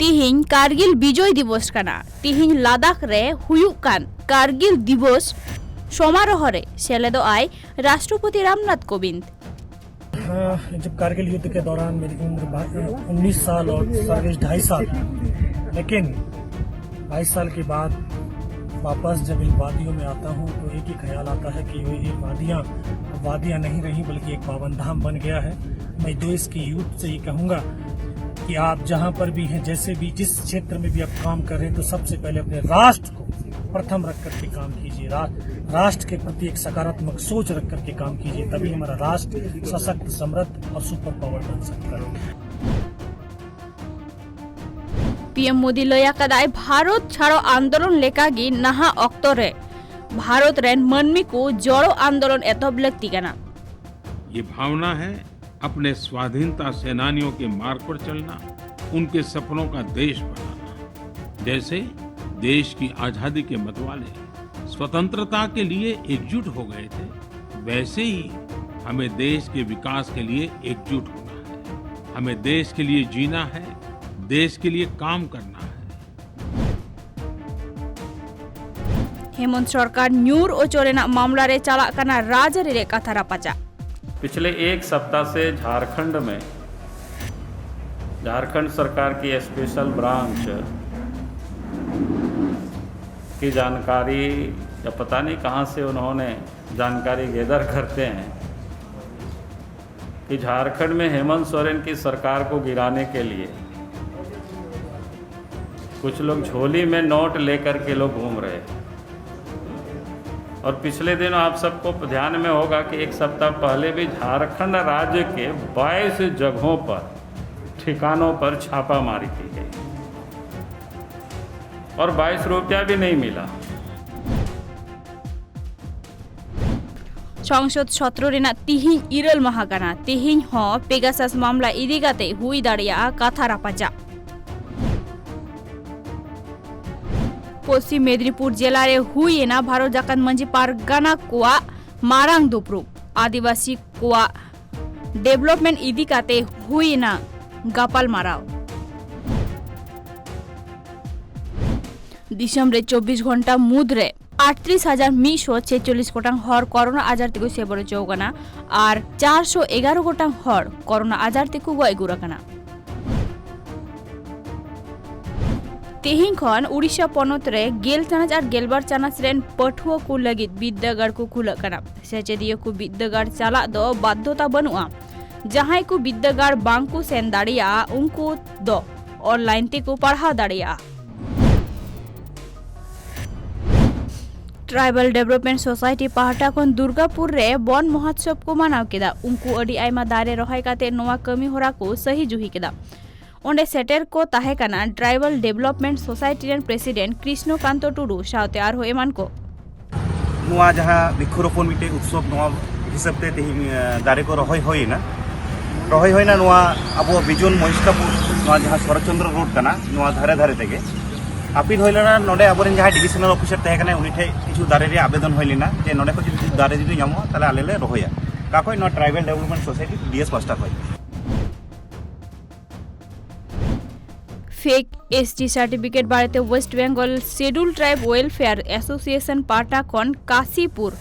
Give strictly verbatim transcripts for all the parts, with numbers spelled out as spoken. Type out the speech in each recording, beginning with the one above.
ᱛᱤᱦᱤᱧ ᱠᱟᱨᱜᱤᱞ ᱵᱤᱡᱚᱭ ᱫᱤᱵᱚᱥ ᱠᱟᱱᱟ᱾ ᱛᱤᱦᱤᱧ ᱞᱟᱫᱟᱠᱷ ᱨᱮ ᱦᱩᱭᱩᱜ ᱠᱟᱱ ᱠᱟᱨᱜᱤᱞ ᱫᱤᱵᱚᱥ ᱥᱚᱢᱟᱨᱳᱦᱚ ᱨᱮ ᱥᱮᱞᱮᱫᱚᱜ ᱟᱭ ᱨᱟᱥᱴᱨᱚᱯᱚᱛᱤ ᱨᱟᱢᱱᱟᱛᱷ ᱠᱳᱵᱤᱱᱫᱽ᱾ हाँ, जब कारगिल युद्ध के दौरान मेरी उम्र बा-, उन्नीस साल और सर्वेश ढाई साल, लेकिन बाईस साल के बाद वापस जब इन वादियों में आता हूँ तो एक ही ख्याल आता है कि ये वादियाँ अब वादियाँ नहीं रही बल्कि एक पावन धाम बन गया है। मैं देश की यूथ से ये कहूँगा कि आप जहाँ पर भी हैं, जैसे भी, जिस क्षेत्र में भी आप काम कर रहे हैं, तो सबसे पहले अपने राष्ट्र को प्रथम रख करके काम कीजिए। रा-, राष्ट्र के प्रति एक सकारात्मक सोच रख करके काम कीजिए, तभी हमारा राष्ट्र सशक्त, समृद्ध और सुपर पावर बन सकता है। ᱯᱤ ᱮᱢ ᱢᱳᱫᱤ ᱞᱟᱹᱭ ᱟᱠᱟᱫᱟᱭ, ᱵᱷᱟᱨᱚᱛ ᱪᱷᱟᱲᱚ ᱟᱱᱫᱳᱞᱚᱱ ᱞᱮᱠᱟᱜᱮ ᱱᱟᱦᱟᱜ ᱚᱠᱛᱚ ᱨᱮ ᱵᱷᱟᱨᱚᱛ ᱨᱮᱱ ᱢᱟᱹᱱᱢᱤ ᱠᱚ ᱡᱚᱲᱚ ᱟᱱᱫᱳᱞᱚᱱ ᱮᱛᱚᱦᱚᱵ ᱞᱟᱹᱠᱛᱤ ᱠᱟᱱᱟ᱾ ये भावना है अपने स्वाधीनता सेनानियों के मार्ग पर चलना, उनके सपनों का देश बनाना। जैसे देश की आजादी के मतवाले स्वतंत्रता के लिए एकजुट हो गए थे, वैसे ही हमें देश के विकास के लिए एकजुट होना है। हमें देश के लिए जीना है, देश के लिए काम करना है। ᱦᱮᱢᱚᱱᱛ ᱥᱚᱨᱠᱟᱨ ᱧᱩᱨ ᱚᱪᱚ ᱨᱮᱱᱟᱜ ᱢᱟᱢᱞᱟ ᱨᱮ ᱪᱟᱞᱟᱜ ᱠᱟᱱᱟ ᱨᱟᱡᱽᱟᱹᱨᱤ ᱨᱮ ᱠᱟᱛᱷᱟ ᱨᱟᱯᱟᱪᱟᱜ᱾ पिछले एक सप्ताह से झारखंड में झारखंड सरकार की स्पेशल ब्रांच की जानकारी, या पता नहीं कहाँ से उन्होंने जानकारी गैदर करते हैं, कि झारखंड में हेमंत सोरेन की सरकार को गिराने के लिए कुछ लोग झोली में नोट लेकर के लोग घूम रहे हैं। और पिछले दिन आप सबको ध्यान में होगा कि एक सप्ताह पहले भी झारखंड राज्य के बाईस जगहों पर, ठिकानों पर छापामारी की गई और बाईस रुपया भी नहीं मिला। ᱥᱚᱝᱥᱚᱫ ᱥᱚᱛᱨᱚ ᱨᱮᱱᱟᱜ ᱛᱤᱦᱤᱧ ᱤᱨᱟᱹᱞ ᱢᱟᱦᱟ ᱠᱟᱱᱟ᱾ ᱛᱤᱦᱤᱧ ᱦᱚᱸ ᱯᱮᱜᱟᱥᱟᱥ ᱢᱟᱢᱞᱟ ᱤᱫᱤ ᱠᱟᱛᱮ ᱦᱩᱭ ᱫᱟᱲᱮᱭᱟᱜᱼᱟ ᱠᱟᱛᱷᱟ ᱨᱟᱯᱟᱪᱟᱜ᱾ ᱯᱚᱥᱪᱤᱢ ᱢᱮᱫᱽᱱᱤᱯᱩᱨ ᱡᱮᱞᱟ ᱨᱮ ᱦᱩᱭ ᱮᱱᱟ ᱵᱷᱟᱨᱚᱛ ᱡᱟᱠᱟᱛ ᱢᱟᱹᱡᱷᱤ ᱯᱟᱨᱜᱟᱱᱟ ᱠᱚᱣᱟᱜ ᱢᱟᱨᱟᱝ ᱫᱩᱯᱲᱩᱵ᱾ ᱟᱹᱫᱤᱵᱟᱹᱥᱤ ᱠᱚᱣᱟᱜ ᱰᱮᱵᱷᱞᱚᱯᱢᱮᱱᱴ ᱤᱫᱤ ᱠᱟᱛᱮ ᱦᱩᱭ ᱮᱱᱟ ᱜᱟᱯᱟᱞᱢᱟᱨᱟᱣ᱾ ᱫᱤᱥᱚᱢ ᱨᱮ ᱪᱚᱵᱵᱤᱥ ᱜᱷᱚᱱᱴᱟ ᱢᱩᱫᱽ ᱨᱮ ᱟᱴᱛᱨᱤᱥ ᱦᱟᱡᱟᱨ ᱢᱤᱫᱥᱚ ᱪᱷᱮᱪᱪᱚᱞᱞᱤᱥ ᱜᱚᱴᱟᱝ ᱦᱚᱲ ᱠᱚᱨᱳᱱᱟ ᱟᱡᱟᱨ ᱛᱮᱠᱚ ᱥᱮᱵᱚᱨ ᱦᱚᱪᱚ ᱟᱠᱟᱱᱟ ᱟᱨ ᱪᱟᱨᱥᱚ ᱮᱜᱟᱨᱚ ᱜᱚᱴᱟᱝ ᱦᱚᱲ ᱠᱚᱨᱳᱱᱟ ᱟᱡᱟᱨ ᱛᱮᱠᱚ ᱜᱚᱡ ᱜᱩᱨ ᱟᱠᱟᱱᱟ᱾ ᱛᱮᱦᱮᱧ ᱠᱷᱚᱱ ᱩᱲᱤᱥᱥᱟ ᱯᱚᱱᱚᱛ ᱨᱮ ᱜᱮᱞ ᱪᱟᱱᱟᱪ ᱟᱨ ᱜᱮᱞᱵᱟᱨ ᱪᱟᱱᱟᱪ ᱨᱮᱱ ᱯᱟᱹᱴᱷᱩᱣᱟᱹ ᱠᱚ ᱞᱟᱹᱜᱤᱫ ᱵᱤᱨᱫᱟᱹᱜᱟᱲ ᱠᱚ ᱠᱷᱩᱞᱟᱹᱜ ᱠᱟᱱᱟ᱾ ᱥᱮᱪᱮᱫᱤᱭᱟᱹ ᱠᱚ ᱵᱤᱨᱫᱟᱹᱜᱟᱲ ᱪᱟᱞᱟᱜ ᱫᱚ ᱵᱟᱫᱽᱫᱷᱚᱛᱟ ᱵᱟᱹᱱᱩᱜᱼᱟ᱾ ᱡᱟᱦᱟᱸᱭ ᱠᱚ ᱵᱤᱨᱫᱟᱹᱜᱟᱲ ᱵᱟᱝ ᱠᱚ ᱥᱮᱱ ᱫᱟᱲᱮᱭᱟᱜᱼᱟ, ᱩᱱᱠᱩ ᱫᱚ ᱚᱱᱞᱟᱭᱤᱱ ᱛᱮᱠᱚ ᱯᱟᱲᱦᱟᱣ ᱫᱟᱲᱮᱭᱟᱜᱼᱟ᱾ ᱴᱨᱟᱭᱵᱟᱞ ᱰᱮᱵᱷᱞᱚᱯᱢᱮᱱᱴ ᱥᱳᱥᱟᱭᱴᱤ ᱯᱟᱦᱴᱟ ᱠᱷᱚᱱ ᱫᱩᱨᱜᱟᱯᱩᱨ ᱨᱮ ᱵᱚᱱ ᱢᱚᱦᱳᱛᱥᱚᱵ ᱠᱚ ᱢᱟᱱᱟᱣ ᱠᱮᱫᱟ᱾ ᱩᱱᱠᱩ ᱟᱹᱰᱤ ᱟᱭᱢᱟ ᱫᱟᱨᱮ ᱨᱚᱦᱚᱭ ᱠᱟᱛᱮ ᱱᱚᱣᱟ ᱠᱟᱹᱢᱤ ᱦᱚᱨᱟ ᱠᱚ ᱥᱟᱹᱦᱤ ᱡᱩᱦᱤ ᱠᱮᱫᱟ᱾ ᱚᱸᱰᱮ ᱥᱮᱴᱮᱨ ᱠᱚ ᱛᱟᱦᱮᱸ ᱠᱟᱱᱟ ᱴᱨᱟᱭᱵᱟᱞ ᱰᱮᱵᱷᱞᱚᱯᱢᱮᱱᱴ ᱥᱳᱥᱟᱭᱴᱤ ᱨᱮᱱ ᱯᱨᱮᱥᱤᱰᱮᱱᱴ ᱠᱨᱤᱥᱱᱚ ᱠᱟᱱᱛᱚ ᱴᱩᱰᱩ ᱥᱟᱶᱛᱮ ᱟᱨᱦᱚᱸ ᱮᱢᱟᱱ ᱠᱚ᱾ ᱱᱚᱣᱟ ᱡᱟᱦᱟᱸ ᱵᱤᱠᱠᱷᱚᱨᱳᱯᱚᱱ ᱢᱤᱫᱴᱮᱡ ᱩᱛᱥᱚᱵ, ᱱᱚᱣᱟ ᱦᱤᱥᱟᱹᱵ ᱛᱮ ᱛᱮᱦᱮᱧ, ᱮ, ᱫᱟᱨᱮ ᱠᱚ ᱨᱚᱦᱚᱭ ᱦᱩᱭᱮᱱᱟ᱾ ᱨᱚᱦᱚᱭ ᱦᱩᱭᱱᱟ ᱱᱚᱣᱟ ᱟᱵᱚ ᱵᱤᱡᱚᱱ ᱢᱚᱦᱤᱥᱴᱟᱯᱩᱨ, ᱱᱚᱣᱟ ᱡᱟᱦᱟᱸ ᱥᱚᱨᱚᱛᱪᱚᱱᱫᱨᱚ ᱨᱳᱰ ᱠᱟᱱᱟ, ᱱᱚᱣᱟ ᱫᱷᱟᱨᱮ ᱫᱷᱟᱨᱮ ᱛᱮᱜᱮ᱾ ᱟᱹᱯᱤᱞ ᱦᱩᱭ ᱞᱮᱱᱟ ᱱᱚᱰᱮ ᱟᱵᱚᱨᱮᱱ ᱡᱟᱦᱟᱸᱭ ᱰᱤᱵᱤᱡᱚᱱᱟᱞ ᱚᱯᱷᱤᱥᱟᱨ ᱛᱟᱦᱮᱸ ᱠᱟᱱᱟᱭ, ᱩᱱᱤ ᱴᱷᱮᱡ ᱠᱤᱪᱷᱩ ᱫᱟᱨᱮ ᱨᱮᱭᱟᱜ ᱟᱵᱮᱫᱚᱱ ᱦᱩᱭ ᱞᱮᱱᱟ ᱡᱮ ᱱᱚᱰᱮ ᱠᱷᱚᱡ ᱡᱩᱫᱤ ᱫᱟᱨᱮ ᱡᱩᱫᱤ ᱧᱟᱢᱚᱜᱼᱟ, ᱛᱟᱦᱞᱮ ᱟᱞᱮ ᱞᱮ ᱨᱚᱦᱚᱭᱟ᱾ ᱚᱠᱟ ᱠᱷᱚᱡ? ᱱᱚᱣᱟ tribal development society, D S ᱯᱟᱥᱴᱟ ᱠᱷᱚᱡ᱾ ᱯᱷᱮᱠ ᱮᱥ ᱴᱤ ᱥᱟᱨᱴᱤᱯᱷᱤᱠᱮᱴ ᱵᱟᱨᱮᱛᱮ West Bengal schedule tribe welfare association ᱯᱟᱦᱴᱟ ᱠᱷᱚᱱ ᱠᱟᱥᱤᱯᱩᱨ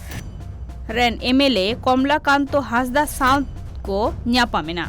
ᱨᱮᱱ ᱮᱢ ᱮᱞ ᱮ ᱠᱚᱢᱞᱟᱠᱟᱱᱛᱚ ᱦᱟᱸᱥᱫᱟ ᱥᱟᱶ ᱠᱚ ᱧᱟᱯᱟᱢ ᱮᱱᱟ᱾